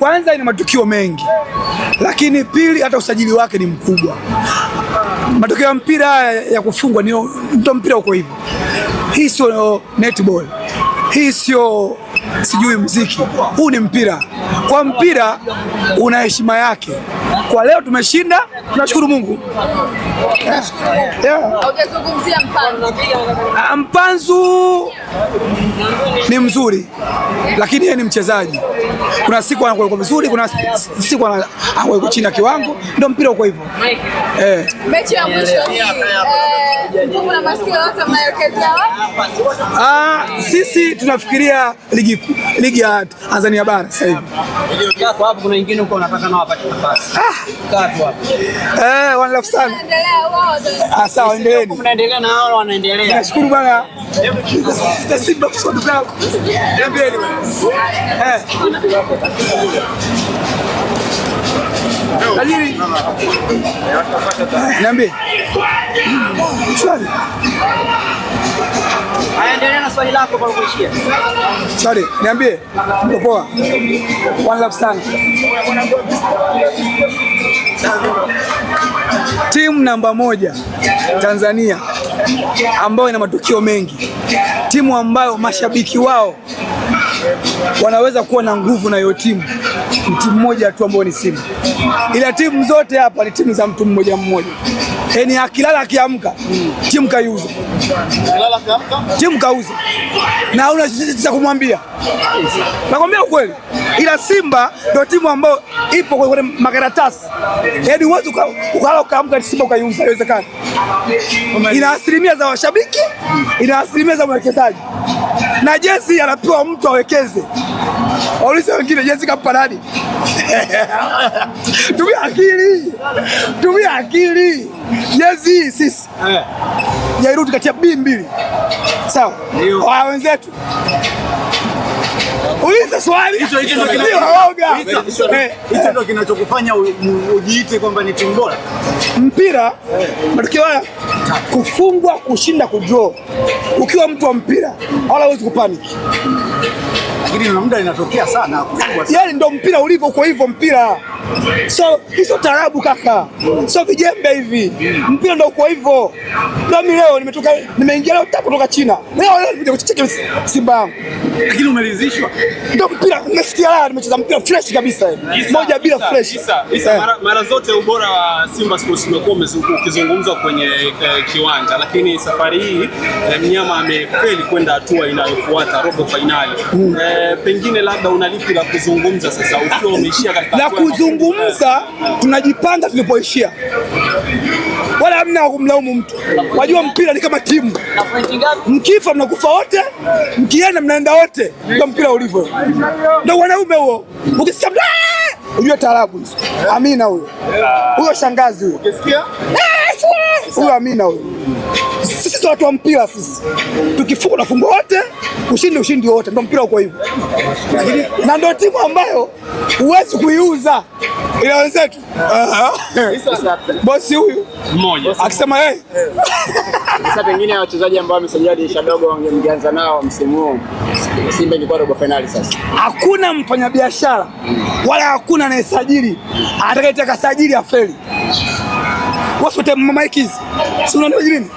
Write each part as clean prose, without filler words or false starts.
Kwanza ina matukio mengi, lakini pili hata usajili wake ni mkubwa. Matokeo ya mpira haya ya kufungwa ni ndio mpira uko hivyo. Hii sio netball, hii sio sijui mziki, huu ni mpira. Kwa mpira una heshima yake. Kwa leo tumeshinda, tunashukuru Mungu. Yeah. Haujazungumzia Mpanzu. Ah, Mpanzu ni mzuri lakini yeye ni mchezaji. Kuna siku anakuwa yuko vizuri, kuna siku anakuwa yuko chini ya kiwango, ndio mpira uko hivyo. Eh. Mechi ya mwisho hii, nguvu na masikio yote mnaelekezea wapi? Ah, sisi tunafikiria ligi ya Tanzania bara sasa hivi. Hapo hapo kuna wengine huko wanataka nao wapate nafasi. Kaa tu hapo. Eh, one love sana. Endelea wao. Ah, sawa, endeleeni. Mnaendelea na hao wanaendelea. Nashukuru bwana. The Simba Football Club. Niambieni bwana. Eh. Tajiri. Niambie. Swali. Haya, endelea na swali lako kwa kuishia. Swali, niambie. Mko poa? One love sana. Timu namba 1 Tanzania ambayo ina matukio mengi, timu ambayo mashabiki wao wanaweza kuwa na nguvu na hiyo timu, ni timu moja tu ambayo ni Simba. Ila timu zote hapa ni timu za mtu mmoja mmoja. Yaani akilala akiamka, timu kaiuza. Timu kauza. Na hauna chochote cha kumwambia. Nakwambia ukweli. Ila Simba ndio timu ambayo ipo kwenye makaratasi. Yaani huwezi ukalala ukaamka Simba ukaiuza, haiwezekani. Ina asilimia za washabiki, ina asilimia za mwekezaji. Na jezi anapewa mtu awekeze. Waulize wengine jezi kampa nani? Tumia akili. Tumia akili. Jezi sisi. Jairudi kati ya B mbili. Sawa. Wa wenzetu. Uliza swali. Hicho Ndio waoga. Ndio kinachokufanya ujiite kwamba ni timu bora. Mpira matokeo haya kufungwa, kushinda, kudraw. Ukiwa mtu wa mpira wala huwezi kupanic. Lakini na muda inatokea sana kufungwa. Yaani ndio mpira ulivyo, uko hivyo mpira. So hizo tarabu kaka, sio vijembe hivi. Mpira ndio uko hivyo. Ndio mimi leo nimetoka, nimeingia leo tapo kutoka China. Leo leo nimekuja kucheki Simba yangu. Lakini umeridhishwa? Ndio mpira, nimesikia raha, nimecheza mpira fresh kabisa hivi. Moja bila fresh. Isa, mara zote ubora wa Simba Sports umekuwa ukizungumzwa kwenye kiwanja, lakini safari hii mnyama amefeli kwenda hatua inayofuata robo fainali. Pengine labda una lipi la kuzungumza sasa ukiwa umeishia katika La hatua ya makundi? kuzungumza, tunajipanga tulipoishia, wala hamna wa kumlaumu mtu. Wajua mpira ni kama timu, mkifa mnakufa wote, mkienda mnaenda wote. Ndio mpira ulivyo, ndio wanaume huo. Ukisikia mtu "Ah!" ujue taarabu hizo. Amina huyo, huyo shangazi huyo, Ukisikia? huyo Amina huyo. Sisi sio watu wa mpira sisi, tukifunga tunafungwa wote, ushindi ushindi wote, ndio mpira uko hivyo. Na ndio timu ambayo huwezi kuiuza, ila wenzetu bosi huyu Mmoja. akisema yeye Sasa pengine wachezaji ambao wamesajiliwa dirisha dogo wangemgeanza nao msimu huu, Simba ingekuwa robo finali sasa. Hakuna mfanyabiashara wala hakuna anayesajili atakayetaka sajili afeli. Wasote mama hizi, si unaniona nini?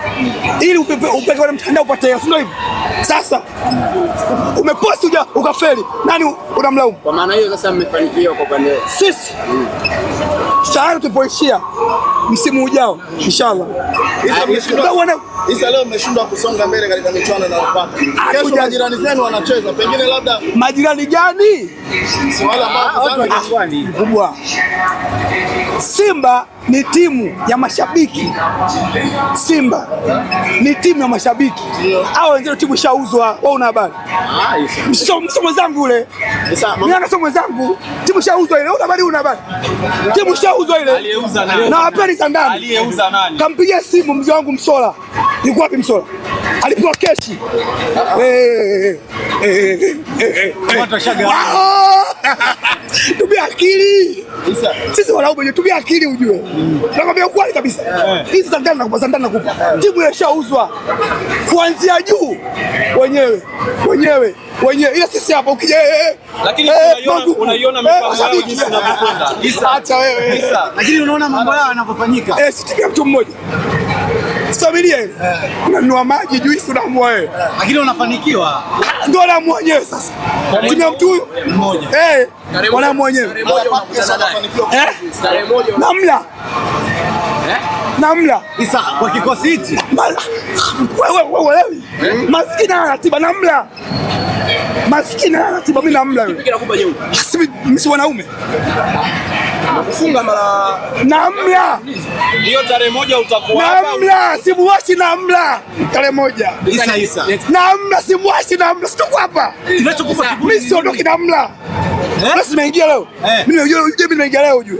Ili upeke kwenye mtandao upate hela, si ndio hivyo? Sasa umeposti uja ukafeli, nani unamlaumu? Kwa maana hiyo sasa mmefanikiwa kwa upande wenu. Sisi tayari tulipoishia msimu ujao inshallah. Ndio Isa, leo mmeshindwa kusonga mbele katika michuano inayofuata. Kesho majirani zenu wanacheza, pengine labda Majirani gani? si wale ambao Mkubwa. Simba ni timu ya mashabiki. Simba ni timu ya mashabiki. Hao wengine timu ishauzwa, wewe una habari? Sio mwenzangu yule. Mimi sio mwenzangu. Timu ishauzwa ile. Una habari, una habari? Timu ishauzwa ile. Aliyeuza nani? Na wapeni za ndani. Aliyeuza nani? Kampigia simu mzee wangu Msola. Yuko wapi Msola? Alipewa keshi. Tumia akili. Sisi wanaume tumia akili ujue. Nakwambia ukweli kabisa. Hizi sandali nakupa, sandali nakupa. Timu imeshauzwa. Kuanzia juu wenyewe. Wenyewe. Wenyewe. Ila sisi hapa ukija Lakini unaiona mipango yao jinsi inavyokwenda. Acha wewe. Lakini unaona mambo yao yanavyofanyika. Si timu ya mtu mmoja. Familia ile. Unanunua maji, juisi unaamua wewe. Lakini unafanikiwa. Ndio wanaamua wenyewe sasa. Timu ya mtu huyu mmoja. Wanaamua wenyewe. Namla. Namla. Isa kwa kikosi hichi. Wewe maskini ana ratiba namla. Maskini ana ratiba mimi namla yule. Mimi si wanaume. Kufunga mara namla. Hiyo tarehe moja utakuwa hapa. Namla, simuachi namla. Tarehe moja. Isa. Namla, simuachi namla. Sitokuwa hapa. Kinachokupa kiburi. Mimi siondoki namla. Basi nimeingia leo. Mimi nimeingia leo ujue.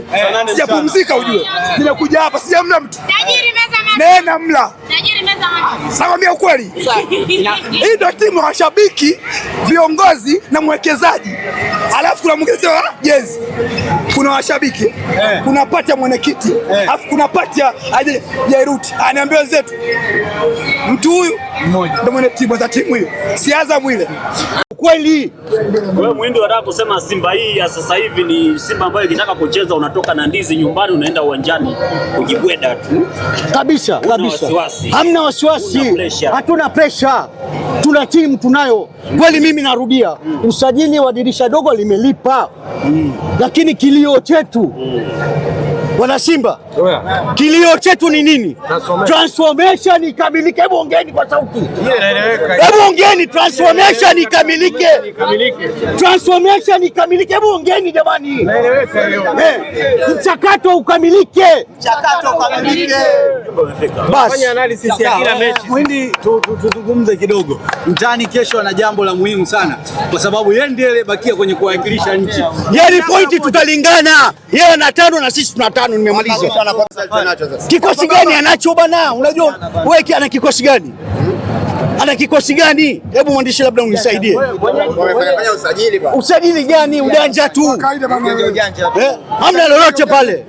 Sijapumzika ujue. Nimekuja hapa sijamla mtu. Tajiri meza macho. Nena mla. Tajiri meza macho. Nakwambia ukweli. Hii ndio timu ya washabiki, viongozi na mwekezaji. Alafu kuna mwekezaji wa jezi. Kuna washabiki, kuna pati ya mwenyekiti, alafu kuna pati ya Jairuti. Aniambia wenzetu, mtu huyu mmoja ndio mwenye timu za timu hiyo. Si Azam ile. Kweli. Wewe Muhindi unataka kusema Simba hii ya sasa hivi ni Simba ambayo ikitaka kucheza unatoka na ndizi nyumbani unaenda uwanjani kujibweda tu. Kabisa, kabisa. Hamna wasiwasi. Hatuna pressure. Tuna timu tunayo. Kweli mimi narudia, usajili wa dirisha dogo limelipa. Lakini kilio chetu wana Simba, kilio chetu ni nini? Transformation ikamilike. Hebu ongeeni kwa sauti. Hebu ongeeni, transformation ikamilike. Transformation ikamilike. Hebu ongeeni jamani. Mchakato ukamilike. Mchakato ukamilike. Basi. Analysis ya kila mechi. Muhindi, tuzungumze kidogo. Mtani kesho ana jambo la muhimu sana kwa sababu yeye ndiye aliyebakia kwenye kuwakilisha nchi. Yeye pointi tutalingana. Yeye ana 5 na sisi tuna 5. Nimemaliza. Kikosi gani anacho bana? Unajua wewe ana kikosi gani? Ana kikosi gani? Hebu mwandishi labda unisaidie. Usajili gani? Ujanja tu. Hamna lolote pale.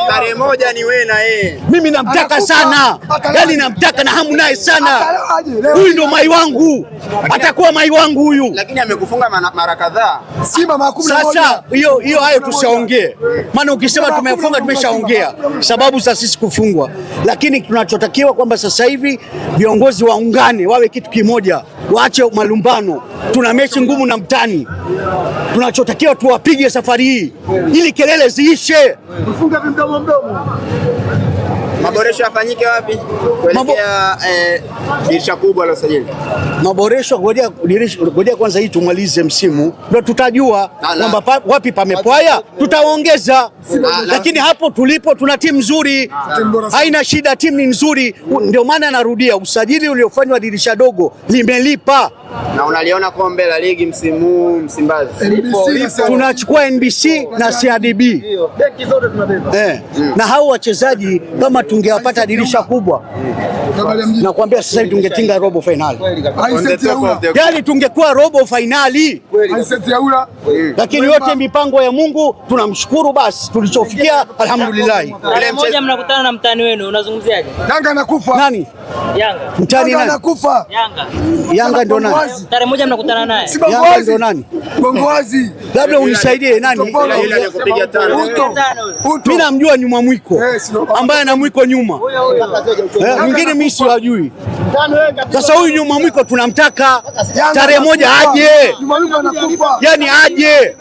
Tarehe moja ni wewe na yeye. Mimi namtaka sana. Yaani namtaka na hamu naye sana. Huyu ndo mai wangu. Atakuwa mai wangu huyu. Lakini amekufunga mara kadhaa. Simba mara 11. Sasa hiyo hayo tushaongee. Maana ukisema tumefunga tumeshaongea sababu za sisi kufungwa. Lakini tunachotakiwa kwamba sasa hivi viongozi waungane, wawe kitu kimoja, waache malumbano. Tuna mechi ngumu na mtani. Tunachotakiwa tuwapige safari hii ili kelele ziishe. Tufunge mdomo mdomo. Maboresho yafanyike wapi? Kuelekea dirisha kubwa la usajili. Maboresho ngoja kwanza hii tumalize msimu ndio tutajua kwamba wapi pamepwaya, tutaongeza. Lakini hapo tulipo tuna timu nzuri. Haina shida, timu ni nzuri. Ndio maana narudia, usajili uliofanywa dirisha dogo limelipa. Na unaliona kombe la ligi msimu huu Msimbazi. Tunachukua NBC na CRDB. Beki zote tunabeba. Na hao wachezaji kama tungewapata dirisha kubwa, nakwambia sasa hivi tungetinga robo finali. Yaani tungekuwa robo finali. Lakini yote mipango ya Mungu, tunamshukuru basi tulichofikia, alhamdulillah. Mmoja mnakutana na mtani wenu, unazungumziaje? Yanga anakufa. Nani? Yanga. Mtani nani? Anakufa. Yanga. Yanga ndo nani? Tarehe moja mnakutana naye. Yanga ndo nani? Bongoazi. Labda unisaidie nani? Mimi namjua nyuma mwiko. Ambaye ana mwiko nyuma. Mwingine mimi siwajui. Sasa huyu nyuma mwiko tunamtaka tarehe moja aje. Nyuma mwiko anakufa. Yaani aje.